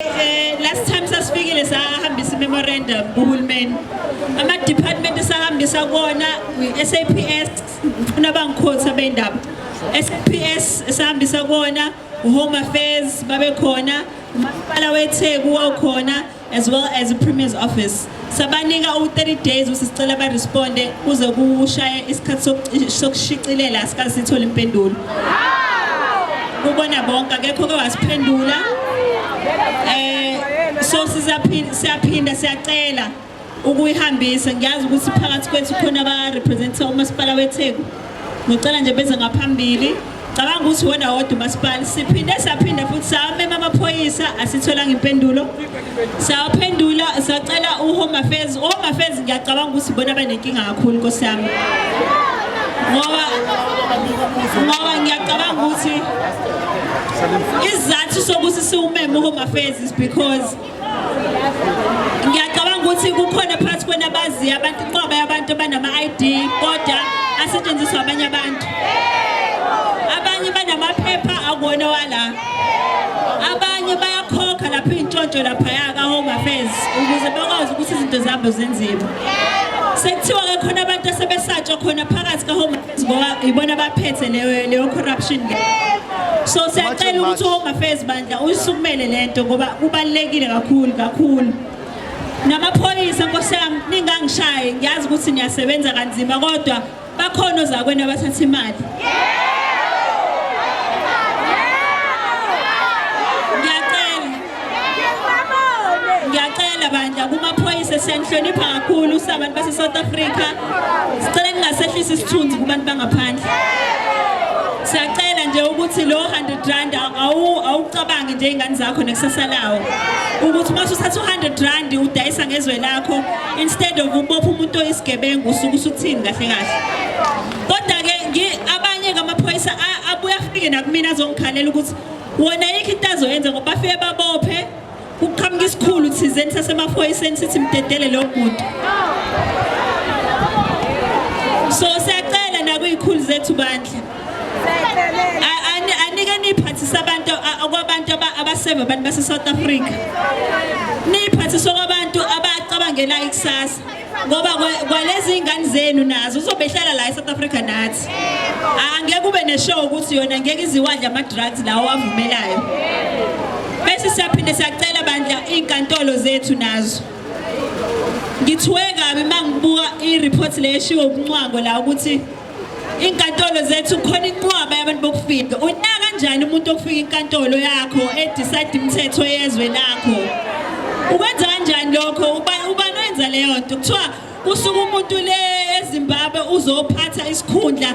Last time sasifikile sahambisa memorandum kuhulumeni. Ama department sahambisa kuona SAPS, ngifuna bangikhotha bendaba. SAPS sahambisa kuona, Home Affairs babe khona, umasipala weTheku wawukhona, as well as the Premier's office. Sabanika u-30 days ukuthi sicela ba-responde kuze kushaye isikhathi sokushicilela, asikaze sithole impendulo. Kubona bonke akekho ke wasiphendula. So sizaphinda, siyaphinda siyacela ukuyihambisa. Ngiyazi ukuthi phakathi kwethu khona aba represent umasipala weTheku. Ngicela nje beze ngaphambili. Cabanga ukuthi wona wodwa umasipala. Siphinde saphinda futhi samema amaphoyisa, asitholanga impendulo. Sawaphendula, sacela uHome Affairs. Home Affairs ngiyacabanga ukuthi bona banenkinga kakhulu, Nkosi yami. Ngoba ngiyacabanga ukuthi isizathu sokuthi siwumeme uHome Affairs is because ngiyacabanga ukuthi kukhona phakathi kwena abaziyo abantu, inqwaba yabantu abanama-ID kodwa asetshenziswa abanye abantu. Abanye banamaphepha akuwona wala. Abanye bayakhokha lapha iy'ntshontsho laphaya ka-Home Affairs ukuze bakwazi ukuthi izinto zabo zenziwe. Sekuthiwa-ke khona abantu asebesatshwa khona phakathi ka-Home Affairs ngoba ibona abaphethe leyo corruption le. So siyacela ukuthi u-Home Affairs bandla uyisukumele lento ngoba kubalulekile kakhulu kakhulu. Namaphoyisa, Nkosi yami, ningangishayi, ngiyazi ukuthi niyasebenza kanzima kodwa bakhona ozakwenu abathatha imali. Ngiyacela. Ngiyacela bandla kumaphoyisa, siyanihlonipha kakhulu sabantu base South Africa. Sicela ningasehlisi isithunzi kubantu bangaphandle. Siyacela nje ukuthi lo 100 rand awucabangi nje ingane zakho nekusasa lawo. Ukuthi uma usuthatha u100 rand udayisa ngezwe lakho instead of ubopha umuntu oyisigebengu, usuke usuthini kahle kahle. Kodwa ke abanye ngamaphoyisa abuya afike nakumina azongikhalela ukuthi wona yikho into azoyenza ngoba bafike babophe, kuqhamuka isikhulu thizeni sasemaphoyiseni sithi mdedele lo muntu. So siyacela nakuyikhulu zethu bandla, anike niphathise abantu okwabantu abaseva abantu base South Africa, niphathise okwabantu abacabangela ikusasa ngoba kwalezi ingane zenu nazo uzobehlala la eSouth Africa nathi. Angeke kube neshow ukuthi yona ngeke iziwadle ama drugs lawo avumelayo. Bese siyaphinde siyacela bandla izinkantolo zethu nazo. Ngithuwe kabi mangibuka i-report le eshiwo uMncwango la ukuthi inkantolo zethu khona inqwaba yabantu bokufika. Unaka kanjani umuntu okufika inkantolo yakho e-decide imithetho yezwe lakho? Ukwenza kanjani lokho? Ubani oyenza leyo nto? Kuthiwa kusuka umuntu le eZimbabwe uzophatha isikhundla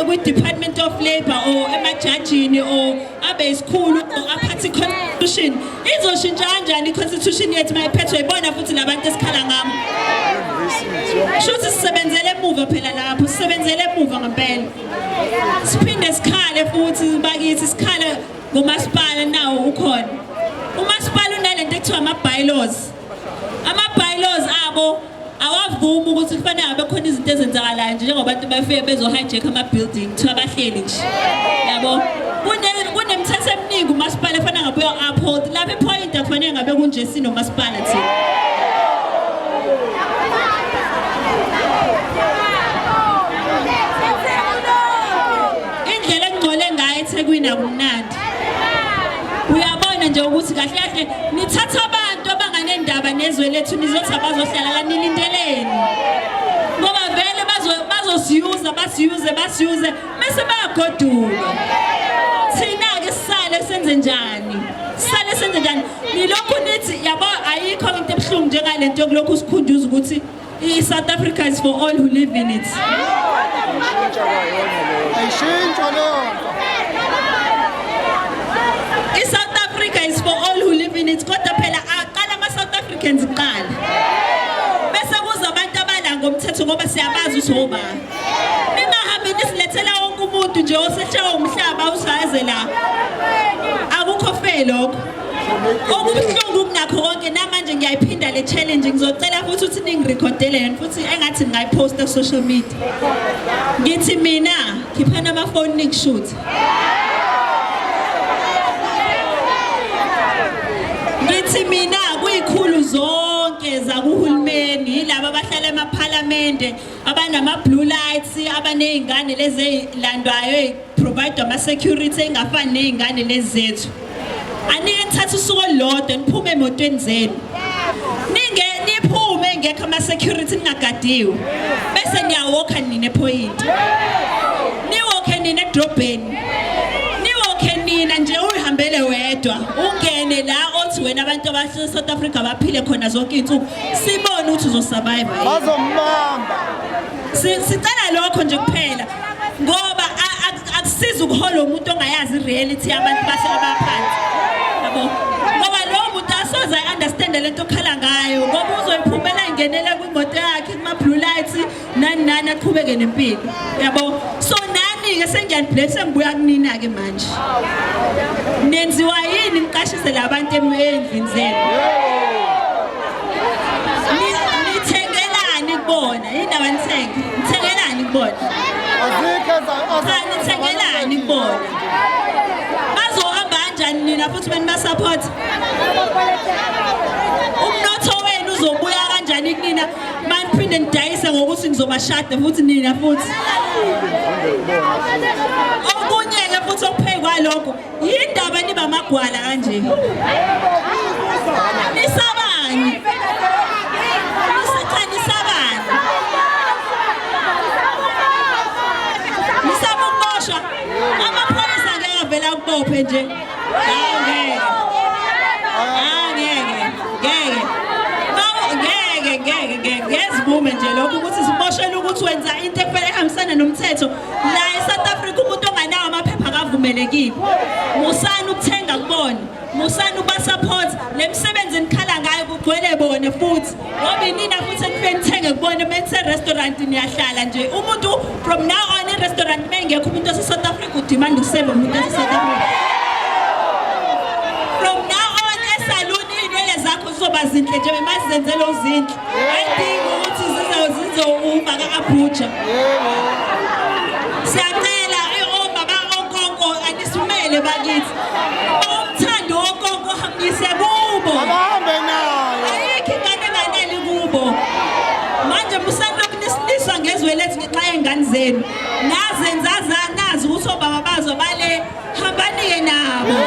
kwi-Department of Labour or emajajini or abe isikhulu or aphathe i-constitution. Izoshintsha kanjani i-constitution yethu mayiphethwe ibona futhi labantu esikhala ngabo? Shuthi sisebenzele emuva phela lapho, sisebenzele emuva ngempela. Siphinde sikhale futhi bakithi, sikhale ngomasipala nawo ukhona. Umasipala unalento ekuthiwa ama-bylaws. Ama-bylaws abo awavumi ukuthi kufanele ngabe khona izinto ezenzakalayo nje njengoba abantu bafike bezo-hijack ama-building, kuthiwa bahleli nje. Yabo? Kunemithetho eminingi umasipala efanele ngabe uya-uphold. Lapha ePoint akufanele ngabe kunje sinomasipala thina. Indlela engcole ngayo eThekwini akumnandi. Uyabona nje ukuthi kahle kahle nithatha abantu abanganendaba nezwe lethu, nizothi abazohlala la, nilindeleni? Ngoba vele bazosiyuza, basiyuze, basiyuze bese bayagoduka. Thina ke sisale senze njani? Sisale senze njani? Nilokhu nithi yabo ayikho into ebuhlungu njengalento yokulokhu sikhunjuza ukuthi i-South Africa is for all who live in it. Ayishintshwa leyo nto. I-South Africa is for all who live in it. Kodwa phela aqala ama-South Africans kuqala. Bese kuza abantu abala ngomthetho ngoba siyabazi ukuthi obani. Ningahambi nisilethela wonke umuntu nje oseshawa umhlaba usaze la. Akukho fair lokho. Okubuhlungu kunakho konke namanje ngiyayiphinda le challenge, ngizocela futhi ukuthi ningirekhodele yona futhi engathi ngingayiposta ku social media. Ngithi mina khiphana amafoni ningishuthe. Ngithi mina kuyikhulu zonke zakuhulumeni yilaba abahlala emaphalamende abanama-blue lights, abaney'ngane lezi ey'landwayo ey'provide ama-security ey'ngafani ney'ngane lezi zethu. Anike nithathe usuku olulodwa niphume emotweni zenu. Ninge niphume ngekho ama-security ningagadiwe. Bese niyawokha nina ephoyinti. Niwokhe nina edrobheni. Niwokhe nina nje uyihambele wedwa. Ungene la othi wena abantu abase South Africa baphile khona zonke izinsuku. Sibone ukuthi uzosurvive. Bazombamba. Sicela lokho nje kuphela ngoba akusizi ukuhola umuntu ongayazi i-reality yabantu base abaphansi. Yabo. Ngoba lowo muntu asoze ayi-understand lento okhala ngayo ngoba uzoyiphumela ingenela kwimoto yakhe kuma-blue lights nani nani aqhubeke nempilo. Yabo. So nani-ke sengiyaniblame sengibuya kunina-ke manje. Nenziwa yini niqashise labantu endlini zenu? Nithengelani kubona? Yini nithenge? Nithengelani kubona? Azikho Cha nithengelani kubona? Bazohamba kanjani nina futhi benibasupport? Umnotho wenu uzobuya kanjani kunina maniphinde nidayise ngokuthi nizobashada futhi nina futhi? Okunye-ke futhi okuphezu kwalokho yindaba niba amagwala kanje. Nisabani? Cha nisabani? Nisaba ukuboshwa? Amaphoyisa ngeke avele akubophe nje. Hawu ngeke. Angeke. Ngeke. Bawo ngeke ngeke ngeke ngezivume nje lokho ukuthi siboshele ukuthi wenza into ekufanele ihambisane nomthetho. La eSouth Africa umuntu onganawo amaphepha akavumelekile. Musani ukuthenga kubona. Musani ukuba-support le misebenzi enikhala ngayo kugcwele bona futhi. Ngoba inina futhi enifike nithenge kubona menise-restaurant niyahlala nje. Umuntu from now on i-restaurant mengekho umuntu wase-South Africa udemand ukuseva umuntu wase-South Africa. From now on esaluni iy'nwele zakho zizoba zinhle nje bemazenzele uzinhle. Ayidingi ukuthi zizouma ka-Abuja. Siyacela obaba onkonko anisumele bakithi. Umthando wonkonko hambise kubo. Abahambe nayo. Ayikho ingane enganeli kubo. Manje musani lokhu nisiliswa ngezwe lethu ngenxa yey'ngane zenu. Nazenza nazi ukuthi obaba bazo bale hambani-ke nabo.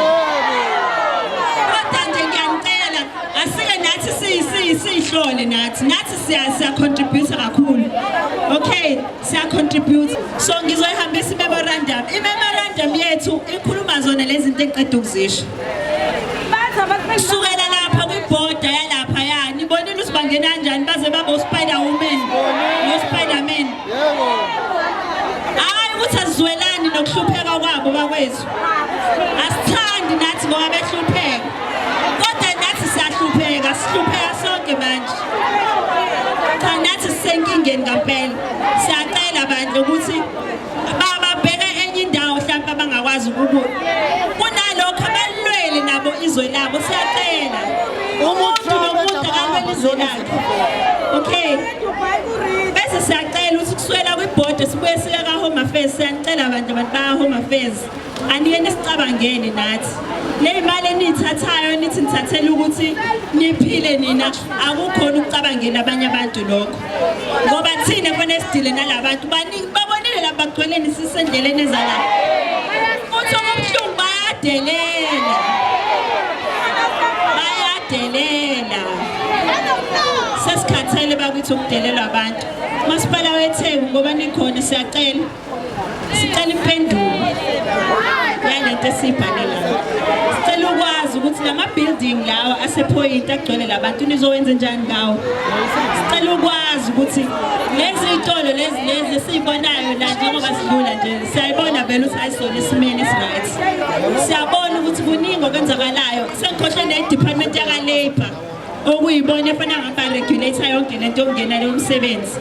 Kodwa nje ngiyanicela asike nathi siyihlole nathi nathi siya contribute kakhulu. Okay, siya contribute. So ngizoyihambisa i-memorandum. I-memorandum yethu ikhuluma zona lezi zinto engiqeda ukuzisho. Kusukela lapha kwibhoda yalapha ya nibonile ukuthi bangena kanjani baze babe o-Spider Woman no-Spider-Man. Yebo. Hayi ukuthi asizwelani nokuhlupheka kwabo bakwethu. Asithandi nathi ngoba behlupheka. Kodwa nathi siyahlupheka, sihlupheka sonke manje. Cha nathi sisenkingeni ngempela. Siyacela bandla ukuthi babheke enye indawo mhlawumbe abangakwazi ukubu. Kunalokho abalwele nabo izwe labo siyacela. Umuntu nomuntu akalwele izwe lakhe. Okay. Bese siyacela ukuthi kuswela kwibhodi sibuye sike ka-Home Affairs siyanicela abantu abantu baka-Home Affairs anike nisicabangele nathi le imali eniyithathayo nithi nithathela ukuthi niphile nina akukhona ukucabangela abanye abantu lokho ngoba thina kufanele sidile nalabantu baningi babonile laba bagcweleni sisendleleni ezala futhi okubuhlungu bayadelela bayadelela sesikhathele bakithi ukudelelwa abantu. Masipala weTheku ngoba nikhona siyacela sicela impendulo yalento esiyibhale la. Sicela ukwazi ukuthi lama building lawa asephoyinti agcwele labantu nizowenza njani ngawo. Sicela ukwazi ukuthi lezi zitolo lezi lezi esiyibonayo la njengoba sidlula nje siyayibona vele ukuthi ayisona isimeni esi-right. Siyabona ukuthi kuningi okwenzakalayo. Sengikhohlwe ne-department yaka-labour okuyibona efana ngaba regulator yonke lento yokungena leyo msebenzi.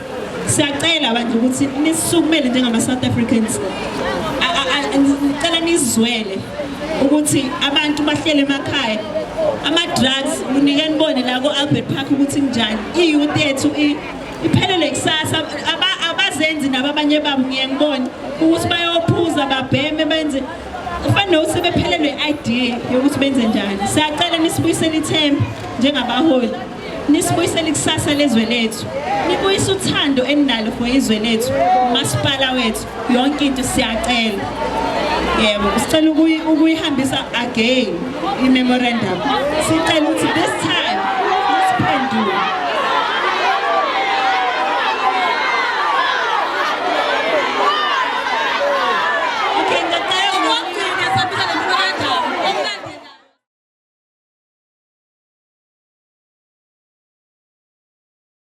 Siyacela bandla ukuthi nisukumele njengama-South Africans. Ngicela nizwele ukuthi abantu bahlele emakhaya ama-drugs unike nibone la ko-Albert Park ukuthi kunjani i-youth yethu iphelele kusasa abazenzi nabo abanye babo ngiye ngibone ukuthi bayophuza babheme benze Kufana nokuthi sebephelelwe i-idea yokuthi benze njani. Siyacela nisibuyisele ithemba njengabaholi, nisibuyisele ikusasa lezwe lethu, nibuyise uthando eninalo for izwe lethu, umasipala wethu, yonke into siyacela. Yebo, sicela ukuyihambisa again i-memorandum. Sicela ukuthi this time